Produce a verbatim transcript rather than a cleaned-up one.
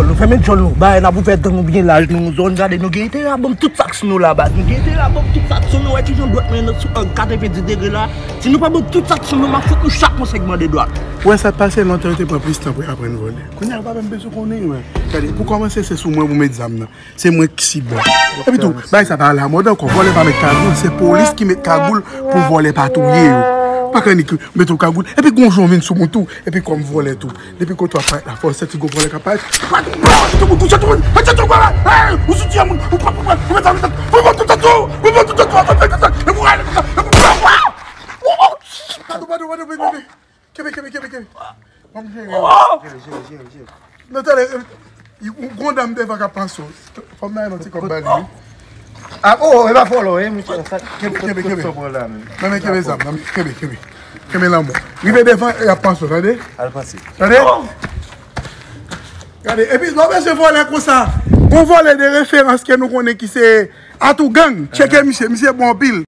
Nou fèmen djòl nou, bay, n ap ouvè dan nou byen laj, nou zòn, gade, nou gen enterè a ban m tout sa k sou nou la, baz. Nou gen enterè a ban m tout sa k sou nou, wè kijan dwèt mwen nan sou ang katrevenndis degre la. Si nou pa ban m tout sa k sou nou, m ap fout nou chak yon sègman de dwèt. Ou wè sa k pase, lontan yo te pran plis tan pou y aprann vòlè. Kounye a, yo pa menm bezwen konnen, wè. Gade, pou kòmanse, se sou mwen pou met zam nan. Se mwen k sib. Epi tou, bagay sa pa alamòd ankò, vòlè pa met kagoul, se polis ki met kagoul pou vòlè pa touye yo. Pa ka nik met yon kagoul, epi gon jan w vin sou moun tou, epi kòm vòlè tou. Depi kote w ap parèt la, fò w santi gon vòlè k ap parèt. Tout moun kouche, tout moun, tout moun, hey, ou sou tiyè moun, ou pran, ou pran, ou met sa nan tèt, ou pran tout tèt ou, ou pran tout tèt ou, epi ou rale konsa, epi ou pran. Padon, padon, padon, padon, padon. Kenbe, kenbe, kenbe, kenbe. Ban m jere. Jere, jere, jere, jere. Non, tande, eh, yon dam devan k ap panse w. Fò m nan yon ti kòb ba li, wi. Ah, oh, e pa vòlò, e, mesye. Kenbe, kenbe, kenbe. Non, men kenbe zam, non, kenbe, kenbe. Kenbe lanmò. Rive devan, y ap panse w, tande? Al panse. Tande? Gade, epi, lè w bezwen vòlè konsa, gon vòlè de referans ke nou konnen ki se Atougang, tcheke misye, misye bon anpil.